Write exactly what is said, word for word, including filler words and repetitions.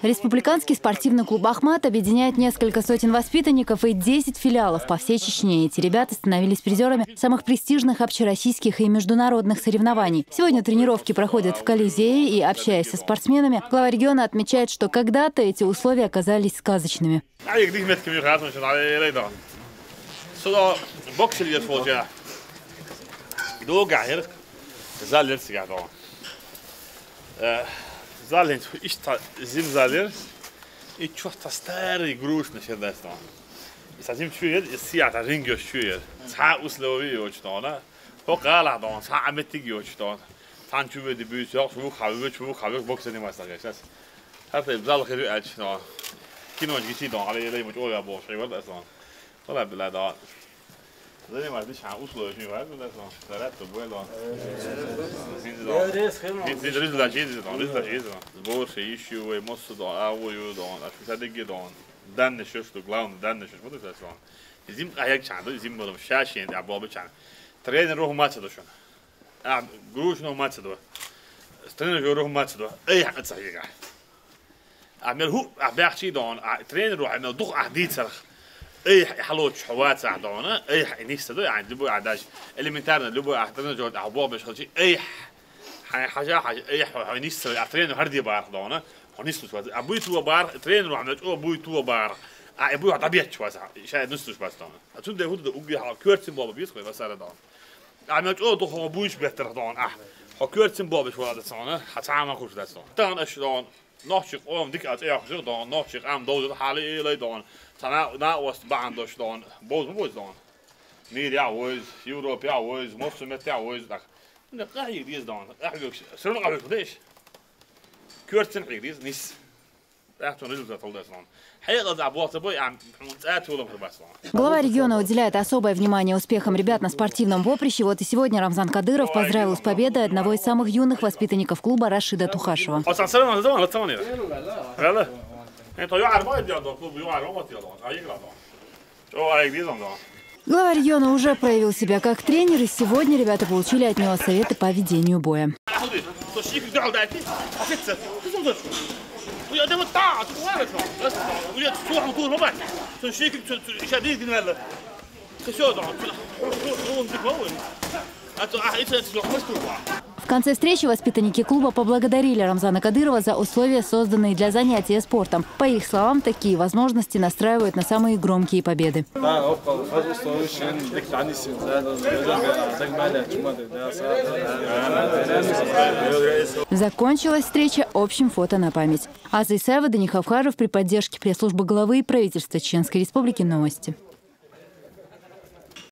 Республиканский спортивный клуб «Ахмат» объединяет несколько сотен воспитанников и десять филиалов по всей Чечне. Эти ребята становились призерами самых престижных общероссийских и международных соревнований. Сегодня тренировки проходят в Колизее, и, общаясь со спортсменами, глава региона отмечает, что когда-то эти условия оказались сказочными. Ай, где метки мне хватит, начинал, эй, эй, да. Сюда боксер я сходя. Долго, а, я залез, я, да. Э, залез, ишта зим залез. И чё-то старый груш на сердце, да. И совсем чует, и сия та ринг ёш чует. Ца условия очень, да. Хо гала, да, ца аметик очень, да. Сан чует, и бюйс, ёх, шух, хавыч, шух, хавыч, бокс занимается, да, сейчас. Хар ты в зал хири, а, что? Кино, гити, да, але, але, мочь, оля, бо, шей, вот, да, что? Вала, бля, да. Занимайтесь, а, условия, не важно, да, что? Заряд, то, было. Результат есть, да, результат есть, да. Больше ещё, ой, моссу, да, а, ой, да, а, что, да, да. Данный счёт, что главное, данный счёт, вот это, что. Зим, а, як чан, да, зим, было, ща, ща, да, было бы чан. Тренер, руху, мать, да, что? А, грушно мацадо. Тренер руху мацадо. Эй, ха, цаига. А мел ху, а бяхчи дон, а тренер руху, а мел дух, а дицарх. Эй, ха, халоч, хаваца дона. Эй, ха, нисса до, а, любой, а, даже элементарно, любой, а, тренер жорд, а, бо беш халчи. Эй, ха, хажа, хажа, эй, ха, ха, нисса, а тренер харди бар дона. Хонис тус бар. А буй ту бар, тренер руху, а мел о буй ту бар. А, э, буй, а, табият чваса. Ша, нус тус бар дона. А тун де худ, уги, ха, кёрцин бо бис, хой, васара дона. А мел чо духо буйш беттер дон, а. Хо кёрцин бо беш вала дацона, ха цама хуш дацона. Тан аш дон, нохчик ом дик ат эх жир дон, нохчик ам дол хали илай дон. Тана на ост бан дош дон, боз боз дон. Мир я воз, Европа я воз, мосу мет я воз, так. Не кахи диз дон, кахи гокш. Срун кахи деш. Кёрцин хи диз, нис. Ахтун результат алды аслан. Хай алды абуатса бой, ам, хун цаат улам хурбаслан. Глава региона уделяет особое внимание успехам ребят на спортивном поприще. Вот и сегодня Рамзан Кадыров поздравил с победой одного из самых юных воспитанников клуба Рашида Тухашева. Осан саран алды, алды, алды. Вела? Это я арма, я дон, клуб я арма, я дон. А игра дон. О, а игра дон. Глава региона уже проявил себя как тренер, и сегодня ребята получили от него советы по ведению боя. В конце встречи воспитанники клуба поблагодарили Рамзана Кадырова за условия, созданные для занятия спортом. По их словам, такие возможности настраивают на самые громкие победы. Закончилась встреча общим фото на память. Аза Исаева, Дани Хавхаров, при поддержке пресс-службы главы и правительства Чеченской Республики. Новости.